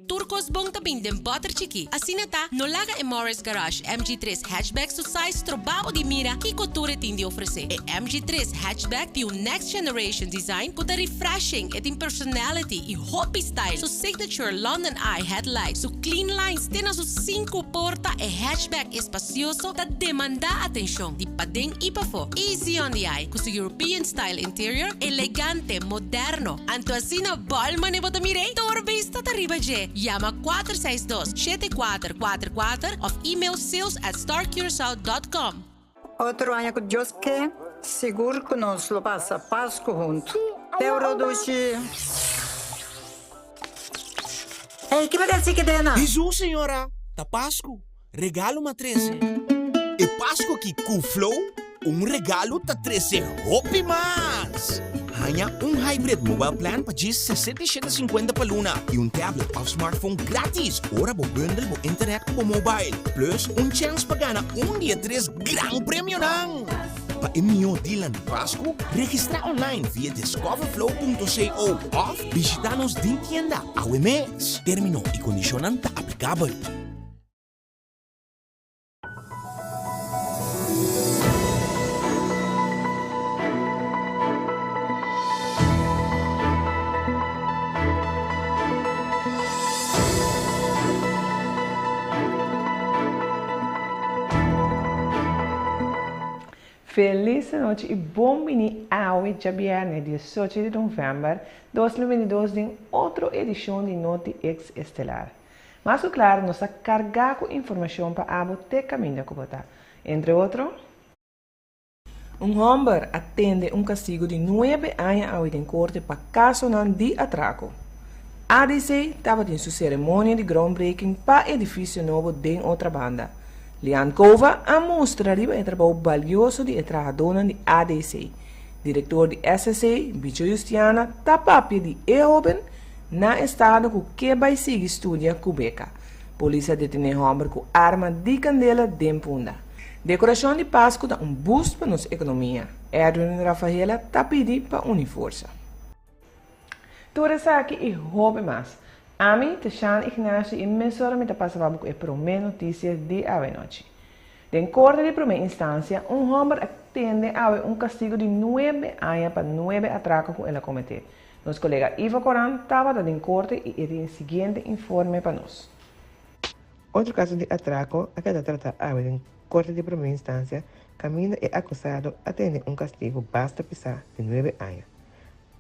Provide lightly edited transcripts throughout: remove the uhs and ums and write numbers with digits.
Tur kos bon ta bin den bòter chikí. Asina ta, no laga e Morris Garage MG tres Hatchback su size stroba bo di mira kiko tur e tin di ofresé. E MG tres Hatchback tin un next generation design ku ta refreshing, e tin personality i hopi style. Su signature London Eye headlight, su clean lines te na su sinku porta, e hatchback espacioso ta demandá atenshon di paden i pafó. Easy on the eye ku su European style interior, elegante, moderno. Anto asina bòl mane bo ta mir'é? Tur bista ta riba dje. Yama 462 7444 òf email sales at starcuracao dot com. Otro aña ku Dios ke, sigur ku nos lo pasa Pasku huntu. Te ora dushi. Ey, ki bo ta hasi kedena? Hesus, señora, ta Pasku. Regalo m'a trese. E Pasku aki ku Flow, un regalo ta trese hopi mas! Haña un hybrid mobile plan pa djis 67 cincuenta pa luna i un tablet òf smartphone gratis ora bo bundle bo internet ku bo mobile. Plus un chèns pa gana un di e tres gran premionan! Pa e mihó dealnan di Pasku, registrá online via discoverflow.co òf bishitá nos den tienda awe mes. Término i kondishonnan ta aplikabel. Felis anochi i bon bini awe djabièrnè 18 di novèmber 2022 den otro edishon di Noti Ex Estelar. Mas ku klaru nos ta kargá ku informashon pa abo te kaminda ku bo ta. Entre otro. Un hòmber a tende un kastigu di nuebe aña awe den korte pa kasonan di atrako. ADC tabatin su seremonia di groundbreaking pa edifisio nobo den Otrabanda. Lian Cova a mustra riba e trabou balioso di e trahadónan di ADC. Direktor di SSC, Bicho Justiana, ta papia di e hóben Na estado ku ke bai sigui studia ku beka. Polis a detené hòmber ku arma di kandela den Punda. Dekorashon di Pasku ta un boost pa nos ekonomia, Edwin Rafaela ta pidi pa uni forsa. Tur esaki i hopi mas. Ami ta Shan Ignacio i mesora mi ta pasa pa bo ku e promé notisia di awenochi. Den korte di promé instansia, un hòmber a tende awe un kastigu di nuebe aña pa nuebe atrako ku el a kometé. Nos kolega Ivo Coran tabata den korte i e tin e siguiente informe pa nos. Otro kaso di atrako a keda tratá awe den Korte di Promé Instansia kaminda e akusado a tene un kastigu basta pisá di nuebe aña.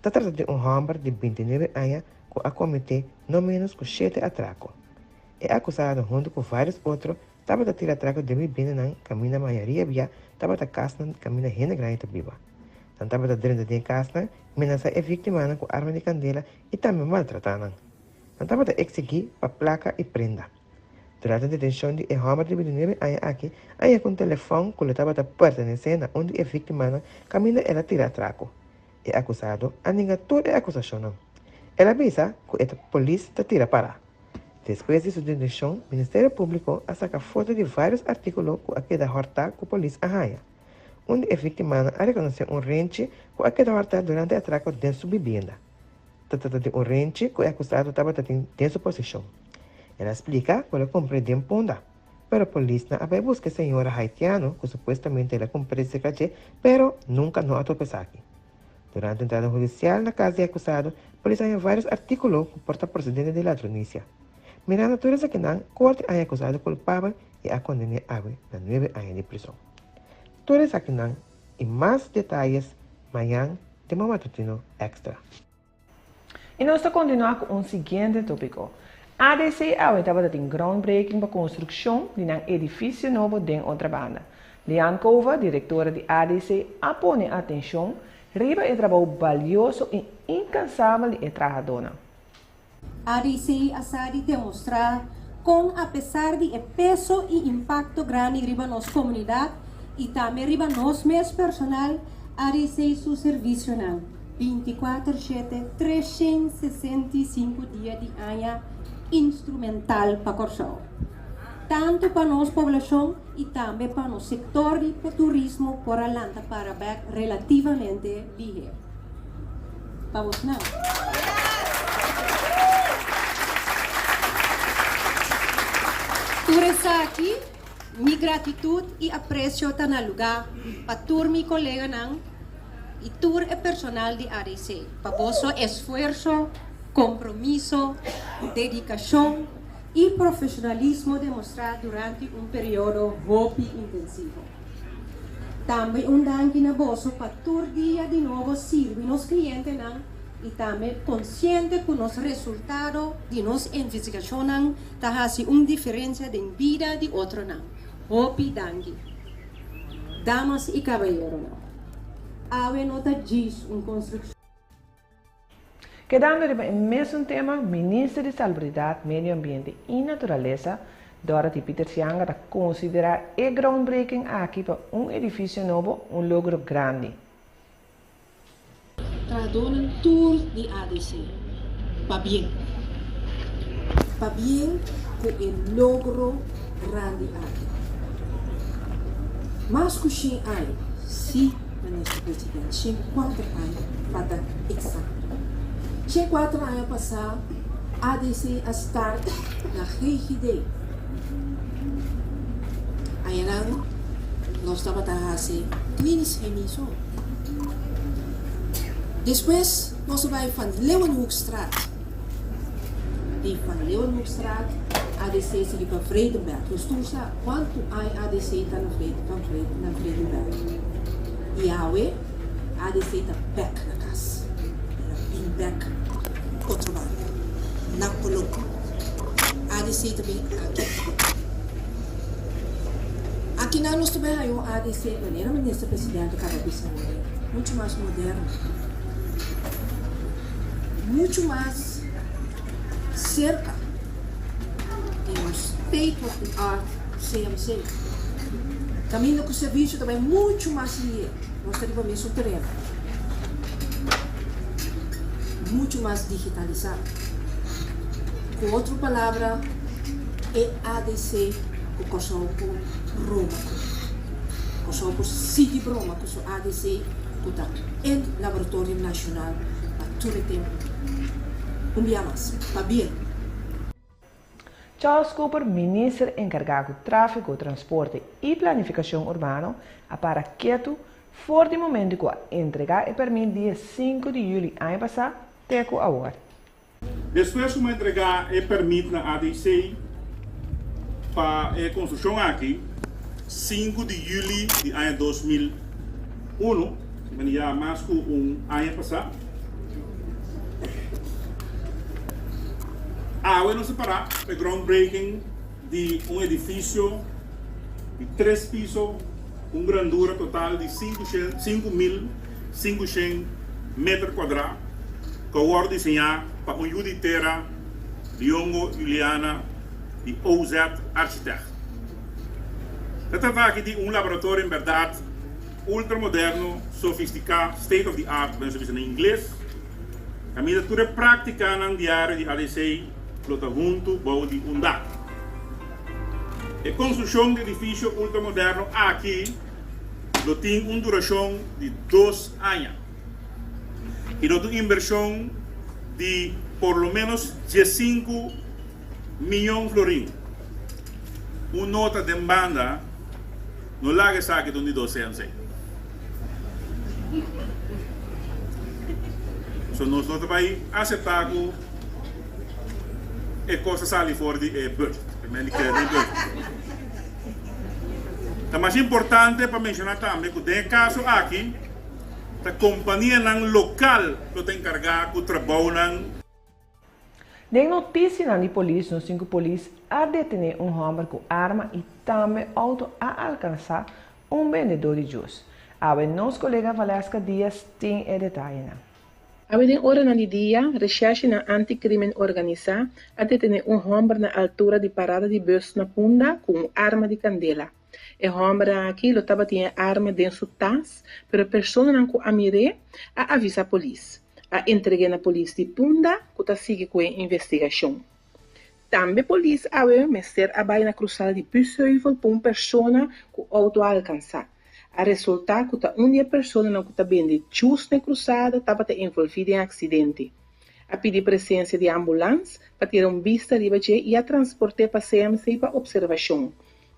Ta trata di un hòmber di bintinuebe aña ku a kometé no ménos ku shete atrako. E akusado huntu ku vários otro tabata tira atrako den bibiendanan kaminda mayoria bia tabata kasnan kaminda hende grandi ta biba. Nan tabata drenta den e kasnan, menasá e víktimanan ku arma di kandela i tambe maltratá nan. Nan tabata eksigí pa plaka i prenda. Durante detenshon di e hòmber di 29 aña aki, a yega un telefòn ku lo tabata pertenesé na un di e víktimanan kaminda el a tira atrako. E akusado a ninga tur e akusashonnan. El a bisa ku e ta polis ta tira pará. Despues di su detenshon, Ministerio Públiko a saka foto di vários artíkulo ku a keda hòrtá ku polis a haña. Un di e víktimanan a rekonosé un renchi ku a keda hòrtá durante e atrako den su bibienda. Ta trata di un renchi ku e akusado tabata tin den su poseshon. El a splika ku el a kumpr'é den Punda, pero polisnan a bai buska e señora haitiano ku supuestamente el a kumpr'é serka dje, pero nunka no a topa esaki. Durante entrada hudisial na kas di e akusado, polis a haña vários artíkulo ku por ta prosedente di ladronisia. Mirando tur esakinan, korte a haña e akusado kulpabel i a konden'é awe na nuebe aña di prison. Tur esakinan i mas detayes mañan den bo matutino Extra. I nos ta kontinuá ku un siguiente tópiko. ADC awe tabata tin groundbreaking pa konstrukshon di nan edifisio nobo den Otrabanda. Lian Cova, direktora di ADC, a pone atenshon riba e trabou balioso i inkansabel di e trahadónan. ADC a sa di demostrá kon apesar di e peso i impakto grandi riba nos komunidat i tambe riba nos mes personal, ADC su servisionan 24 shete, 365 dia di aña instrumental pa Kòrsou. Tantu pa nos poblashon i tambe pa nos sektor di turismo por a lanta para bèk relativamente lihé. Pa bosnan. Tur esaki, mi gratitut i apresio ta na lugá pa tur mi koleganan i tur e personal di ADC pa boso esfuerso, kompromiso, dedikashon i profeshonalismo demostrá durante un periodo hopi intensivo. Tambe un danki na boso pa tur dia di nobo sirbi nos klientenan i tambe konsiente ku nos resultado di nos investigashonnan ta hasi un diferensia den bida di otronan. Hopi danki. Damas i kabayeronan, awe no ta djis un konstrukshon. Kedando riba e mesun tema, Minister di Salubridat, Medio Ambiente i Naturalesa, Dorothy Pietersz-Janga ta konsiderá e groundbreaking aki pa un edifisio nobo un logro grandi. Trahadónan tur di ADC, pabien. Pabien ku e logro grandi aki. Mas ku shen aña, sí, Minister President, shen kuater aña pa ta eksakto. Shen kuater aña pasá ADC a start na GGD. Añanan nos tabata hasi klinisch chemie so. Despues nos a bai Van Leeuwenhoekstraat. Di Van Leeuwenhoekstraat ADC sigui pa Vredenberg. Nos tur sa kuantu aña ADC ta na Van na Vredenberg. I awe ADC ta bek na kas. El a bin bek otro banda, na Colón. ADC ta bin aki. Akinan nos ta bai haña un ADC, manera Minister Presidente kaba bisa hoy, muchu mas moderno, muchu mas serka di nos state of the art CMC. Kaminda ku servisio ta bai muchu mas lihe, nos ta riba mesun tereno, muchu mas digitalisá. Ku otro palabra, e ADC ku Kòrsou por broma ku. Kòrsou por sigui broma ku su ADC ku ta e laboratorio nashonal pa tur e tempu. Un bia mas, pabia. Charles Cooper, minister enkargá ku tráfiko, transporte i planifikashon urbano, a para ketu for di momento ku a entregá e pèrmit dia sinku di yüli aña pasá te ku awor. Despues ku mi a entregá e pèrmit na ADC pa e konstrukshon aki, sinku di yüli di aña 2001, si ya mas ku un aña pasá, awe nos a pará pa e groundbreaking di un edifisio di tres piso ku un grandura total di 5500 meter kuadrá. Ku a wòrdu diseñá pa un yu di tera, Diongo Juliana di OZ Architect. Ta trata aki di un laboratorio en bèrdat ultramoderno, sofistiká, state of the art, ku nos ta bisa na ingles, kaminda tur e práktikanan diario di ADC lo ta huntu bou di un dak. E konstrukshon di edifisio ultramoderno aki lo tin un durashon di dos aña. I lo ta un invershon di por lo ménos diesinku miyon florin. Un nota den banda, no laga esaki ta un di dos CMC. So nos no ta bai aseptá ku e kos ta sali for di e budget, e budget. Ta mas importante pa menshoná tambe ku den e kaso aki, Ta kompanianan lokal lo ta enkargá ku trabounan. Den notisianan di polis nos tin ku polis a detené un hòmber ku arma i tambe outo a alkansá un bendedó di djus. Awe nos kolega Valeska Diaz tin e detayenan. Awe den oranan di dia, reshèrshinan anti-krimen organisá a detené un hòmber na altura di parada di bùs na Punda ku un arma di kandela. E hòmber aki lo tabatin e arma den su tas, pero e personanan ku a mir'é a avisá polis. A entreg'é na polis di Punda ku ta sigui ku e investigashon. Tambe polis awe mester a bai na krusada di Busheuvel pa un persona ku outo a alkansá. A resultá ku ta un di e personanan ku ta bende djus na e krusada tabata envolví den e aksidente. A pidi presensia di ambulans pa tira un bista riba dje i a transport'é pa CMC pa opservashon.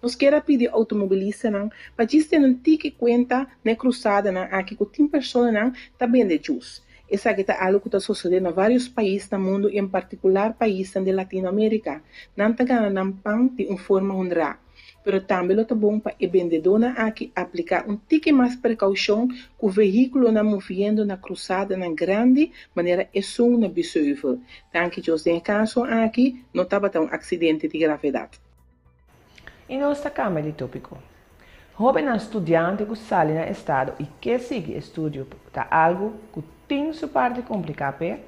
Nos kier a pidi outomobilistanan pa djis tene un tiki kuenta na e krusadanan aki ku tin personanan ta bende djus. Esaki ta algu ku ta sosodé na vários pais na mundu i en partikular paisnan den Latinoamérika. Nan ta gana nan pan di un forma honrá. Pero tambe lo ta bon pa e bendedónan aki apliká un tiki mas prekoushon ku vehíkulonan moviendo na krusadanan grandi manera esun na Biesheuvel. Danki Dios den e kaso aki no tabata un aksidente di gravedat. I nos ta kambia di tópiko. Hóbennan studiante ku sali na estado i ke sigui estudio ta algu ku tin su parti kompliká p'e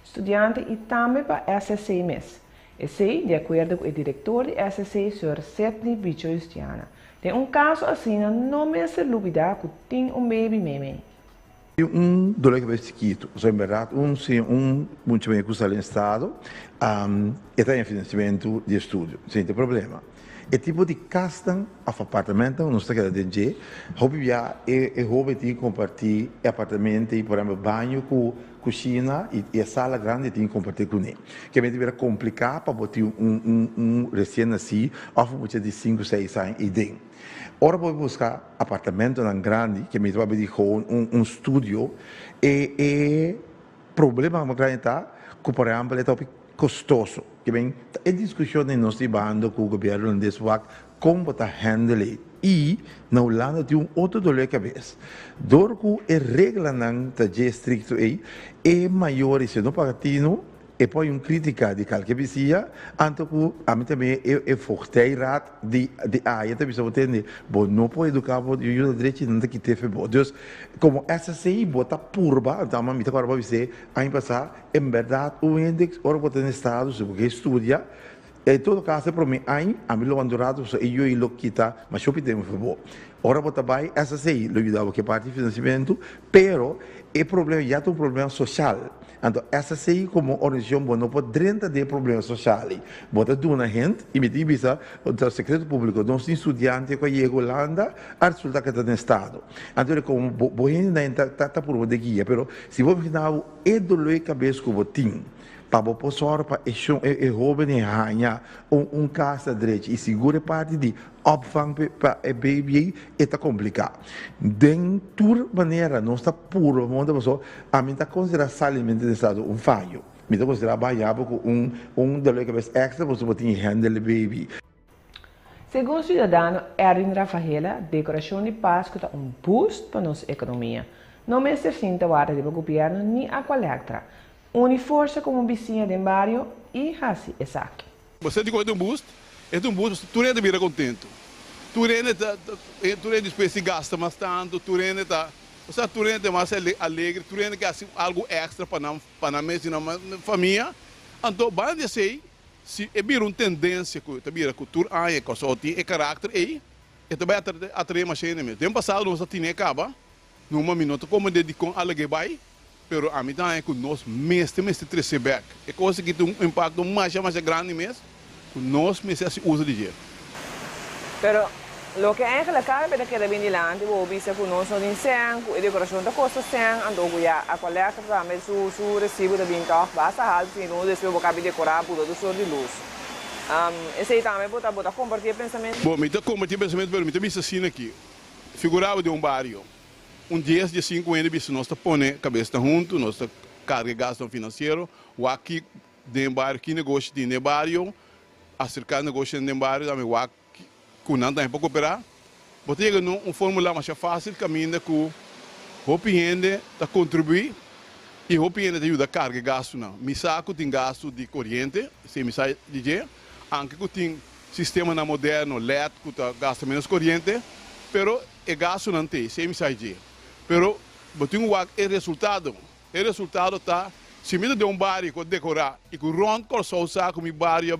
studiante i tambe pa SSC mes. Esei di akuerdo ku e direktor di SSC señor Sidney Bicho Justiana. Den un kaso asina no mester lubidá ku tin un baby meimei. Tin un dolor di cabeza chikitu, pasobra en berdad un si un mucha mey cu sali en estado, e ta haña financiamento di estudio, sin tin problema. E tipo di casnan of apartamentonan nos ta keda den dje, hopi bia e e hoben tin cu comparti e apartamento y por ehempel baño cu cushina y e sala grandi tin cu comparti cune. Keme ta bira complica pa bo tin un un un recien naci of un mucha di cinco seis aña eyden. Ora bo busca apartamentonan grandi, ke mi ta papia di gewoon un un studio, e e problema mas grandi ta ku por ehempel e ta hopi kostoso. Ke men ta e diskushon den nos tribando ku gobierno hulandes wak kon bo ta handle e. I na Hulanda tin un otro dolor di kabes. Dor ku e reglanan ta dje estrikto ei, e mayor si e no paga tinu, E poi un critica di calke bisia, anto cu ami tambe e e voogdijraad di di aya ta bisa bo tende, bo no por educa bo yu na drechi nan ta kite fe bo. Dus como SSC bo ta purba, anto ama mi ta corda bo bis'e aña pasa, en berdad un hende ora bo ta na estado si bo ke studia, en todo caso e prome aña ami lo wanta un rato pasobra e yu ei lo kita masha hopi tempo fe bo. Ora bo ta bay SSC lo yuda bo ke parti di financiamento, pero e problema ya ta un problema social. Anto SSC komo organisashon bo no por drenta den e problema sosial ei. Bo ta duna hent i mi tin bisa ta sekreto públiko nos tin studiante ku a yega Hulanda a resulta ke ta den estado. Anto di komo bo bo hendenan ta ta ta purba di guia pero si bo imagina bo e doló e kabes ku bo tin pa bo por sòru pa e shon e e hóben ei haña un un kas ta drechi i sigur e parti di Opvang pa e baby ei e ta kompliká. Den tur manera nos ta purba monta paso ami ta konsiderá salimentu den estado un fayo. Mi ta konsiderá baña bo ku un un dolor di kabes èkstra pasobra bo tin handle e baby. Segun siudadano Erwin Rafaela, dekorashon di Pasku ta un boost pa nos ekonomia. No mester sinta warda riba gobièrnu ni Aqualectra. Uni forsa komo bisiña den bario i hasi esaki. Bo senti ku e ta un boost? E ta un boost pasobra tur hende ta bira kontentu. Tur hende ta, tur hende despues di gasta mas tantu, tur hende ta, osea tur hende ta mas alegre, tur hende ke hasi algu èkstra pa nan, pa nan mes i nan famia. Anto banda di esei, si e bira un tendensia ku ta bira ku tur aña Kòrsou tin e karakter ei, e ta bai atraé mas hende mes. Den pasado nos a tine kaba, Numa mi no ta komprendé dikon alag'é bai, pero ami ta haña ku nos mester mester tres'é bèk. E kos aki tin un impakto masha masha grandi mes ku nos mester hasi uso di dje. Pero loke eigenlijk kada bes ta keda bin dilanti bo bisa ku nos no tin sèn, ku e dekorashon ta kosta sèn, anto ku ya Aqualectra tambe su su resibo ta bin tòg basta haltu si no despues bo kabi dekorá buta tur sort di lus. Esei tambe bo ta bo ta kompartí e pensamentu? Bo, mi ta kompartí e pensamentu pero mi ta bisa asina aki, Figuraba den un bario, un dies di e sinku hende bisa nos ta pone kabesnan huntu, nos ta karga e gastunan finansiero, wak ki den bario, ki negoshi tin den bario, aserká negoshinan den bario tambe wak ku nan tambe por koperá. Bo ta yega na un fórmula masha fásil kaminda ku hopi hende ta kontribuí i hopi hende ta yuda karga e gastunan. Mi sa ku tin gastu di koriente, esei mi sa di dje, anke ku tin Sistemanan moderno, led, ku ta gasta menos koriente, pero e gastunan t'ei, semi sai dje. Pero bo tin ku wak e resultado. E resultado ta, si mi ta den un bario ku a dekorá i ku rònt Kòrsou sa ku mi bario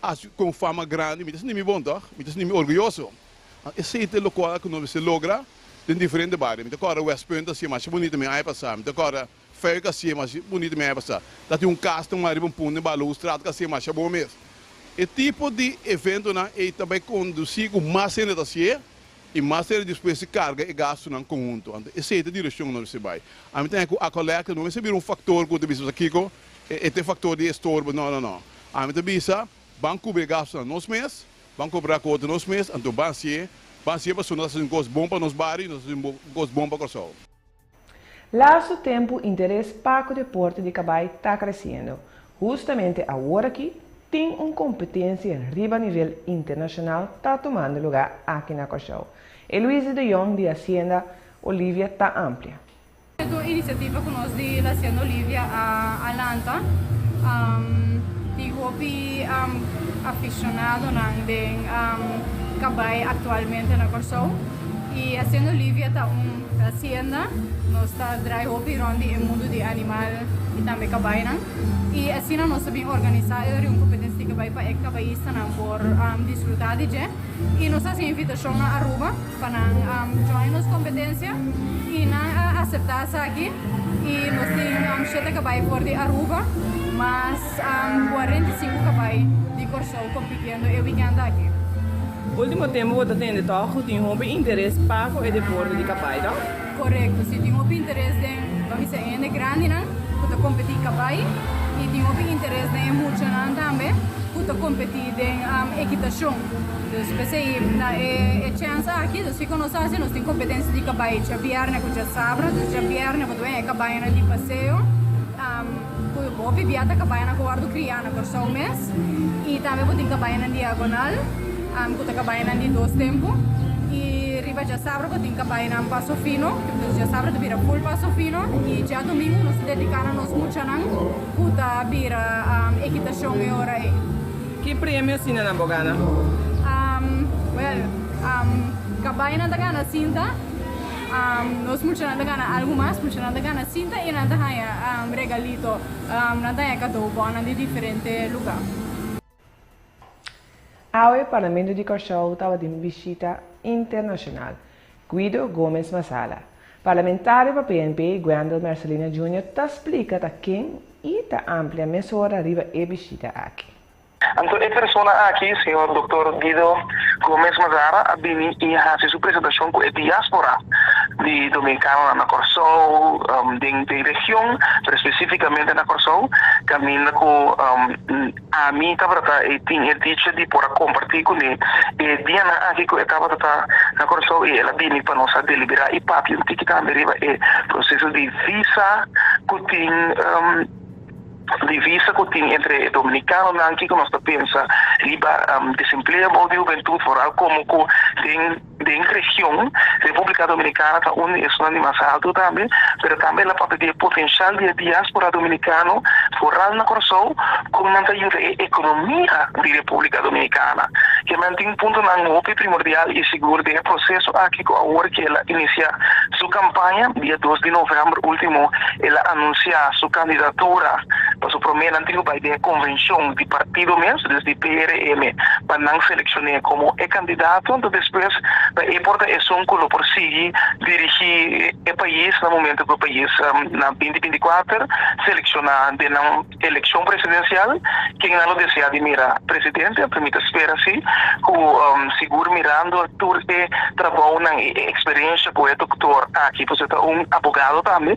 a hasi ku un fama grandi, mi ta sinti mi bon tòg? Mi ta sinti mi orguyoso. Esei ta e lokual ku nos mester logra den diferente bario. Mi ta kòrda Westpunt a hasié masha bunita mi aña pasá. Mi ta kòrda Feo ka sié masha bunito mi aña pasá. Ta tin un kas ta un riba un punta den Baloestraat ka sié masha bon mes. E tipo di eventonan ei ta bai kondusí ku mas hende ta sié I mas ere despues di karga e gastunan konhunto. Anto esei ta e direkshon nos mester bai. Ami ta haña ku a kolekta no mester bira un faktor ku ta bisa sa kiko e ta e faktor di estorbo. No, no, no. Ami ta bisa ban kubri e gastunan nos mes, ban koperá ku otro nos mes, anto ban hasié, ban hasié pasobra nos ta hasi un kos bon pa nos bario i nos ta hasi un kos bon pa Kòrsou. Lastu tempu interes pa ku deporte di kabai ta kresiendo. Hustamente aworakí tin un kompetensia riba nivel internashonal ta tumando lugá aki na Kòrsou. Eloise de Jong di Hacienda Olivia ta amplia. E ta un inisiativa ku nos di la Hacienda Olivia a lanta. Tin hopi afishonadonan den kabai aktualmente na Kòrsou i Hacienda Olivia ta un Hacienda, nos ta drai hopi rond di e mundu di animal y tambe cabaynan y asina nos ta bin organisa e un competencia di cabay pa e cabayistanan por disfruta di dje y nos ta haci invitacion na Aruba pa nan join nos competencia y nan a acepta esaki y nos tin shete cabay for di Aruba mas 45 cabay di Corsou compitiendo e weekend aki. Ultimo tempu bo ta tende tòg ku tin hopi interes pa ku e deporte di kabai, tòg? Korekto, si tin hopi interes den, ban bisa e hende grandinan ku ta kompetí kabai i tin hopi interes den e muchanan tambe ku ta kompetí den ekitashon. Dus p'esei na e chèns aki, dus kiko nos hasi, nos tin kompetensia di kabai djabièrnè ku djasabra, dus djabièrnè bo ta wens e kabainan di paseo. Ku hopi bia ta kabayanan ku wòrdu kriá na Kòrsou mes i tambe bo tin kabayanan diagonal ku ta kabayanan di dos tempu i riba djasabra bo tin kabayanan paso fino, dus djasabra ta bira ful paso fino i djadumingu nos ta dediká na nos muchanan ku ta bira ekitashon e ora ei. Ki premio asina nan bo gana? Wèl, kabayanan ta gana sinta. Nos muchanan ta gana algu mas, muchanan ta gana sinta i nan ta haña regalito, nan ta haña kadobònnan di diferente lugá. Awe Parlamento di Kòrsou tabatin bishita internashonal. Guido Gomes Mazala, parlamentario pa PNP Gwendell Mercelina Junior ta splika ta ken i ta amplia mesora riba e bishita aki. Anto e persona aki, señor Doctor Guido Gomez Mazara a bini y haci su presentacion cu e diaspora di Dominicanonan na Corsou, den den region, pero specificamente na Corsou, caminda cu ami tabata y tin e dicha di por a comparti cune e dianan aki cu e tabata ta na Corsou y el a bini pa nos a delibera y papia un tiki tambe riba e proceso di visa cu tin. Divisa ku tin entre e dominikanonan, kiko nos ta pensa riba desempleo bou di hubentut, foral komo ku den den region Repúblika Dominikana ta un di esunnan di mas altu tambe, pero tambe el a papia di e potenshal di e diaspora dominikano foral na Kòrsou kon nan ta yuda e ekonomia di Repúblika Dominikana. Ke men tin puntonan hopi primordial i sigur den e proseso aki ku awor ke el a inisiá su kampaña dia dos di novèmber último el a anunsiá su kandidatura pa su promé nan tin ku bai den e konvenshon di partido mes, dus di PRM, pa nan selekshon'é komo e kandidato. Anto despues ta e por ta esun ku lo por sigui dirigí e pais na momento ku e pais na binti 24 selekshoná den nan Elekshon presidensial, ken nan lo desea di mira presidente? Anto mi ta spera si ku sigur mirando tur e trabounan i e eksperensha ku e doktor aki, pasobra e ta un abogado tambe,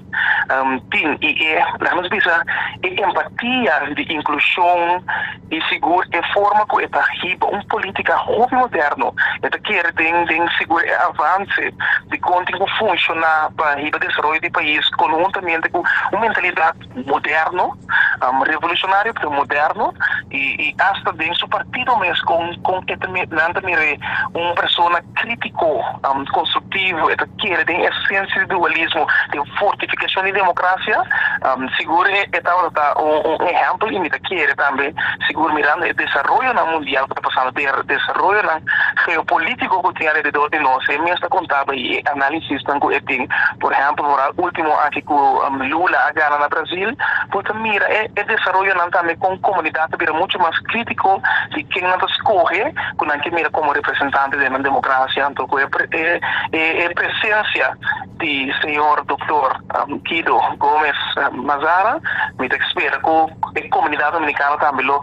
tin i e, laga nos bisa, e empatia di inklushon i sigur e forma ku e ta hiba un politika hopi moderno, e ta kere den den sigur e avanse di kon tin ku funshoná pa hiba desaroyo di pais konhuntamente ku un mentalidat moderno, revolucionario pero moderno y hasta den su partido mes con con e ta nan ta mir'e un persona critico, constructivo, e ta kere den esencia di dualismo, den fortificacion di democracia, sigur e tabata ta un ehempel y mi ta kere tambe sigur mirando e desaroyonan mundial cu ta pasando, desaroyonan geopolitico cu tin alrededor di nos, e mes ta contaba y e analisisnan cu e tin, por ehempel vooral ultimo aki cu Lula a gana na Brasil, bo ta mira e e desaroyonan tambe con comunidad ta bira mucho mas critico di ken nan ta scoge cu nan ke mira como representante den nan democracia. Anto cu e e presencia di señor Doctor Guido Gomez Mazara mi ta spera cu e comunidad dominicano tambe lo.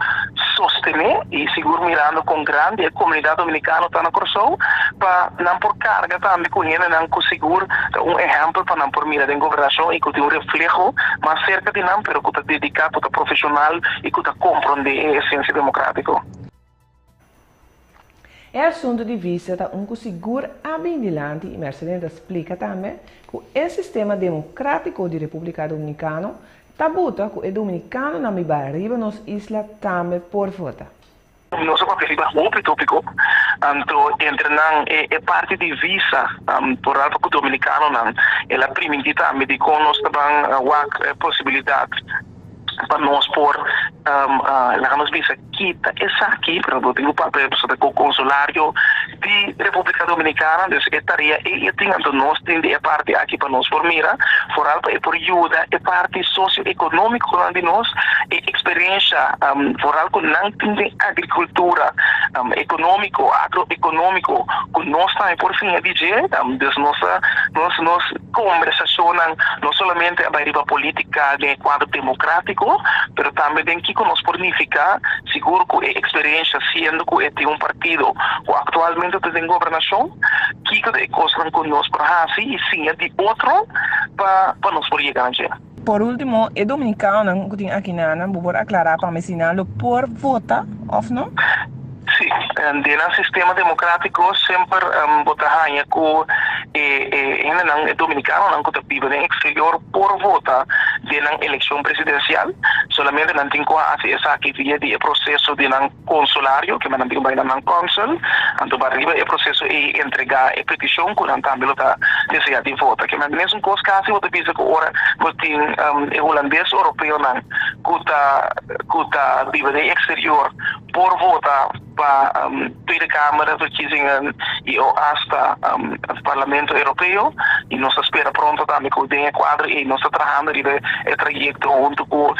sostené i sigur mirando kon grandi e komunidat dominikano ta na Kòrsou pa nan por karga tambe ku hendenan ku sigur ta un ehèmpel pa nan por mira den gobernashon i ku tin un refleho mas serka di nan pero ku ta dediká, ku ta profeshonal i ku ta komprondé e esensia demokrátiko. E asuntu di visa ta un ku sigur a bin dilanti i Mercelina ta splika tambe ku e sistema demokratiko di Republika Dominikano ta buta ku e dominikanonan biba riba nos isla tambe por vota. Nos a papia riba hopi topiko, anto entre nan e parti di visa, por alfa ku dominikanonan. El a priminti tambe di kon nos ta ban wak e posibilidat pa nos por, laga nos bisa, kita esaki, pero bo tin ku papia pasobra ku konsulario di Republika Dominikana, dus e tarea ei e tin, anto nos tin di e parti aki pa nos por mira, foral pa e por yuda e parti sosioekonomikonan di nos, e eksperensha foral ku nan tin den agrikultura ekonomiko, agroekonomiko, ku nos tambe por siña di dje, dus nos ta nos nos Kombersashonnan no solamente a bai riba polítika den e kuadro demokratiko, pero tambe den kiko nos por nifiká, sigur ku e eksperensha siendo ku e tin un partido ku aktualmente ta den gobernashon, kiko ta e kosnan ku nos por hasi i siña di otro pa pa nos por yega na dje. Por último, e dominikanonan ku tin akinanan, bo por aklará pa mi si nan lo por vota òf no? Sí, den nan sistema demokratiko semper bo ta haña ku e hendenan, e dominikanonan ku ta biba den eksterior por vota den nan elekshon presidensial. Solamente nan tin ku hasi esaki via di e proseso di nan konsulario, kema nan tin ku bai na nan kònsel, anto ba riba e proseso ei entregá e petishon ku nan tambe lo ta deseá di vota. Kema mesun kos kasi bo ta bisa ku ora bo tin e hulandes oropeonan ku ta ku ta biba den eksterior por vota pa Tweede Kamer verkiezingen y o hasta Parlamento Europeo y nos ta spera pronto tambe cu den e cuadro ey nos ta trahando riba e trayecto hunto cu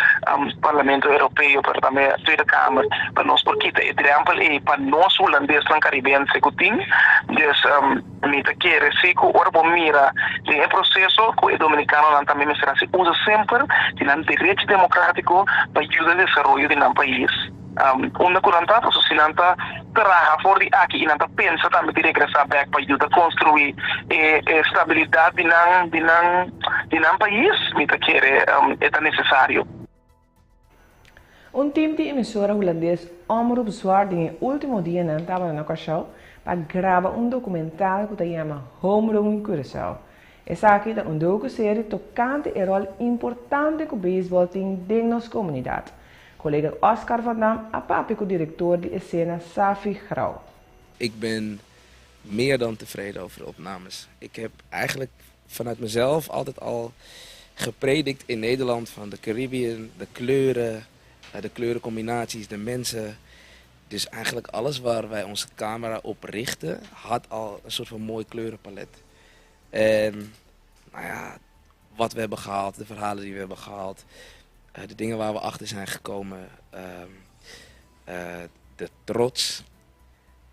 Parlamento Europeo pero tambe Tweede Kamer pa nos por kita e drempel ey pa nos Hulandesnan Caribense cu tin. Dus mi ta kere si cu ora bo mira den e proceso cu e Dominicanonan tambe mester haci uso semper di nan derecho democratico pa yuda desaroyo di nan pais. Unda ku nan ta, pasobra si nan ta traha for di aki i nan ta pensa tambe di regresá bèk pa yuda konstruí e stabilidat di nan di nan di nan pais, mi ta kere e ta nesesario. Un tim di emisora hulandes Omroep Zwart den e último dianan tabata na Kòrsou pa graba un dokumental ku ta yama Home Run Curaçao. Esaki ta un dokuseri tokante e ròl importante ku beisbòl tin den nos komunidat. Kolega Oscar van Dam a papia ku direktor di esena Safi Grau. Ik ben meer dan tevreden over de opnames. Ik heb eigenlijk vanuit mezelf altijd al gepredikt in Nederland van de Caribbean, de kleuren, de kleurencombinaties, de mensen. Dus eigenlijk alles waar wij onze camera op richten, had al een soort van mooi kleurenpalet. En nou ja, wat we hebben gehaald, de verhalen die we hebben gehaald, de dingen waar we achter zijn gekomen, de trots,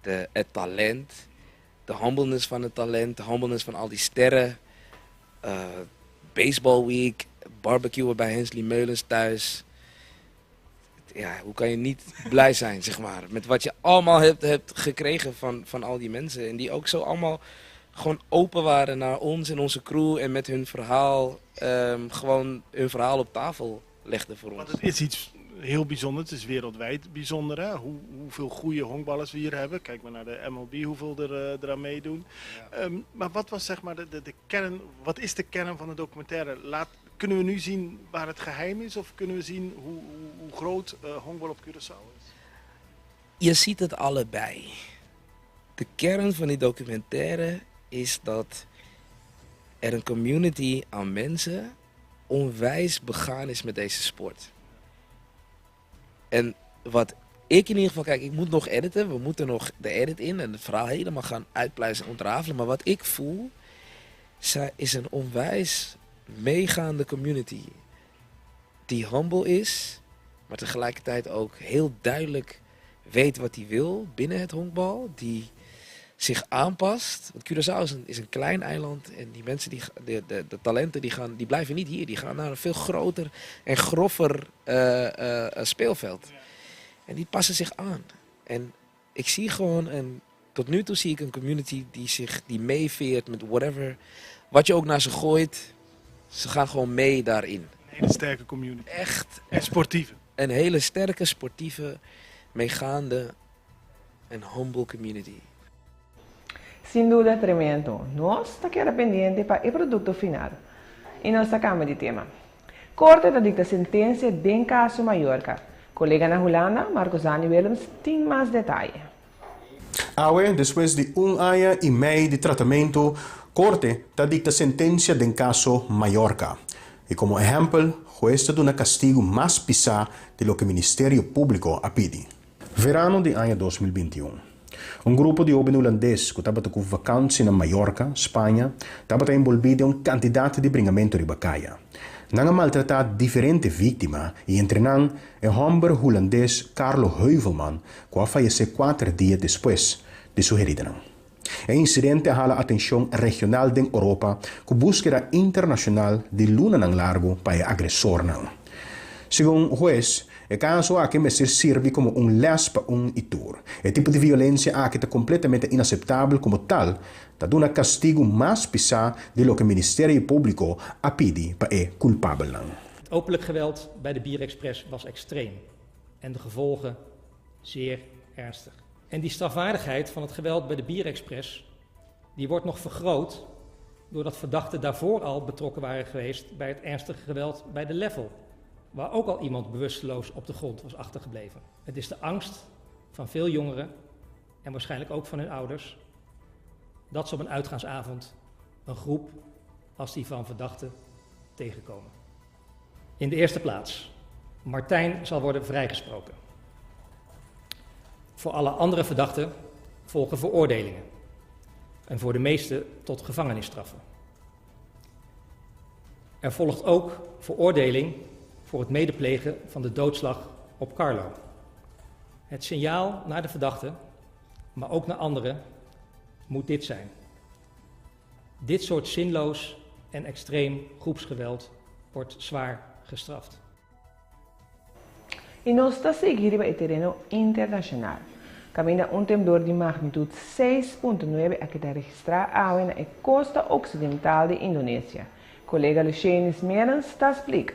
de, het talent, de humbleness van het talent, de humbleness van al die sterren. Baseball Week, barbecuen bij Hensley Meulens thuis. Ja, hoe kan je niet blij zijn, zeg maar, met wat je allemaal hebt gekregen van al die mensen. En die ook zo allemaal gewoon open waren naar ons en onze crew en met hun verhaal, gewoon hun verhaal op tafel legden voor ons. Want het is iets heel bijzonders, het is wereldwijd bijzonder, hè? Hoeveel goede honkballers we hier hebben. Kijk maar naar de MLB, hoeveel eraan meedoen. Maar wat was zeg maar de kern, wat is de kern van de documentaire? Kunnen we nu zien waar het geheim is of kunnen we zien hoe groot honkbal op Curaçao is? Je ziet het allebei. De kern van die documentaire is dat er een community aan mensen onwijs begaan is met deze sport. En wat ik in ieder geval, kijk, ik moet nog editen. We moeten nog de edit in en het verhaal helemaal gaan uitpluizen en ontrafelen. Maar wat ik voel, is een onwijs meegaande community. Die humble is, maar tegelijkertijd ook heel duidelijk weet wat hij wil binnen het honkbal. Die zich aanpast. Want Curaçao is een klein eiland en die mensen, die, de, de, de talenten, die, gaan, die blijven niet hier. Die gaan naar een veel groter en grover speelveld. En die passen zich aan. En ik zie gewoon een, tot nu toe zie ik een community die zich, die meeveert met whatever, wat je ook naar ze gooit, ze gaan gewoon mee daarin. Een hele sterke community. Echt. En sportieve. Een hele sterke, sportieve, meegaande en humble community. Sin duda tremendo. Nos ta keda pendiente pa e produkto final. I nos ta kambia di tema. Korte ta dikta sentensia den kaso Mayorka. Kolega na Hulanda, Marco Zani Willems tin mas detaye. Awe, despues di un aña i mei di tratamentu, Korte ta dikta sentensia den kaso Mayorka. I komo ehèmpel, hues ta duna kastigu mas pisá di loke Ministerio Públiko a pidi. Verano di aña 2021, un grupo di hóben hulandes ku tabata ku vakansi na Mallorca, Spaña, tabata enbolbí den un kantidat di bringamentu riba kaya. Nan a maltratá diferente víktima i entre nan e hòmber hulandes Carlo Heuvelman ku a fayesé kuater dia despues di su heridanan. E insidente a hala atenshon regional den Oropa ku búskeda internashonal di lunanan largu pa e agresornan. Segun hues, e kaso aki mester sirbi komo un lès pa un i tur. E tipo di violensia aki ta kompletamente inaseptabel komo tal ta duna kastigu mas pisá di loke Ministerio Públiko a pidi pa e kulpabelnan. Het openlijk geweld bij de Bierexpress was extreem en de gevolgen zeer ernstig. En die strafwaardigheid van het geweld bij de Bierexpress die wordt nog vergroot doordat verdachten daarvoor al betrokken waren geweest bij het ernstige geweld bij de Level, waar ook al iemand bewusteloos op de grond was achtergebleven. Het is de angst van veel jongeren en waarschijnlijk ook van hun ouders dat ze op een uitgaansavond een groep als die van verdachten tegenkomen. In de eerste plaats, Martijn zal worden vrijgesproken. Voor alle andere verdachten volgen veroordelingen. En voor de meeste tot gevangenisstraffen. Er volgt ook veroordeling voor het medeplegen van de doodslag op Carlo. Het signaal naar de verdachte, maar ook naar anderen, moet dit zijn. Dit soort zinloos en extreem groepsgeweld wordt zwaar gestraft. I nos ta sigui riba e tereno internashonal, kaminda un temblor di magnitut 6.9 a keda registrá awe na e kosta oksidental di Indonesia. Kolega Lushenis Merens ta splika.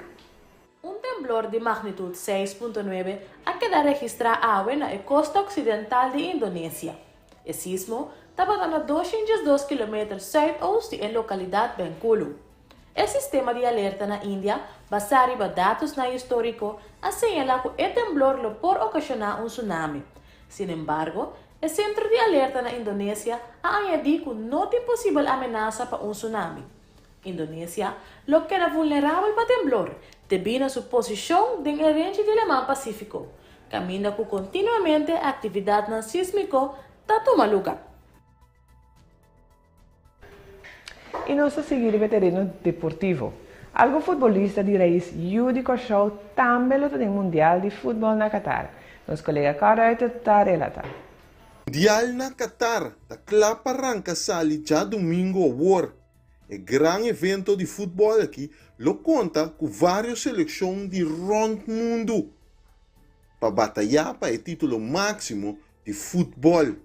Un temblor di magnitut 6.9 a keda registrá awe na e kosta oksidental di Indonesia. E sismo tabata na 202 kilometer sùitoost di e lokalidat Bengkulu. E sistema di alerta na India, basá riba datosnan históriko, a señalá ku e temblor lo por okashoná un tsunami. Sin embargo, e sentro di alerta na Indonesia a añadí ku no tin posibel amenasa pa un tsunami. Indonesia lo keda vulnerabel pa temblor debí na su posishon den e renchi di Laman Pasífiko, kaminda ku kontinuamente aktividatnan sísmiko ta tuma lugá. I nos ta sigui riba e tereno deportivo. Algun futbolista di rais yu di Kòrsou tambe lo ta den Mundial di Futbòl na Qatar. Nos kolega Carl Ruiter ta relatá. Mundial na Qatar ta kla pa ranka sali djadumingu awor. E gran evento di futbòl aki lo konta ku vários selekshon di rònt mundu pa batayá pa e título máksimo di futbòl.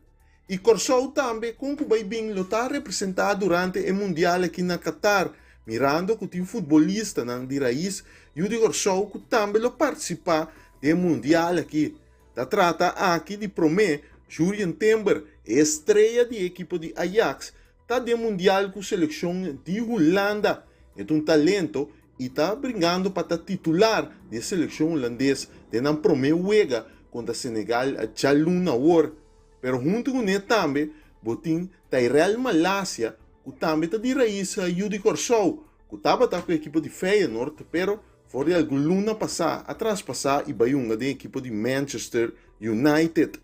I Kòrsou tambe kon ku bai bin lo ta representá durante e mundial aki na Qatar, mirando ku tin futbolistanan di rais yu di Kòrsou ku tambe lo partisipá den e mundial aki. Ta trata aki di promé Jurrien Timber, e estrea di e ekipo di Ajax, ta den mundial ku selekshon di Hulanda. E ta un talento i ta bringando pa ta titular di e selekshon hulandes den nan promé wega kontra Senegal djaluna awor. Pero huntu kuné tambe bo tin Tyrell Malacia ku tambe ta di rais yu di Kòrsou ku tabata ku ekipo di Feyenoord pero for di algun luna pasá a traspasá i bai hunga den ekipo di Manchester United.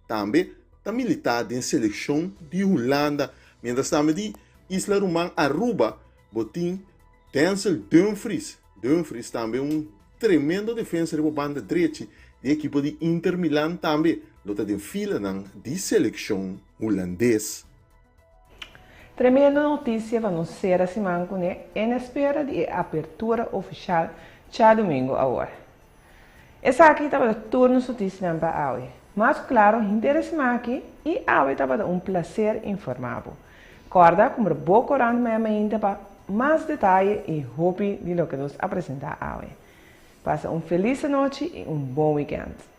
Tambe ta militá den selekshon di Hulanda mientras tambe di isla ruman Aruba bo tin Denzel Dumfries. Dumfries tambe un tremendo defensa riba banda drechi di ekipo di Inter Milan tambe lo ta den filanan di selekshon hulandes. Tremendo notisia pa nos sera siman kuné en espera di e apertura ofishal djadumingu awor. Esaki tabata tur nos notisianan pa awe. Mas ku klaro henter e siman aki i awe tabata un plaser informá bo. Kòrda kumpra bo korant mei mainta pa mas detaye i hopi di loke nos a presentá awe. Pasa un felis anochi i un bon wikènt.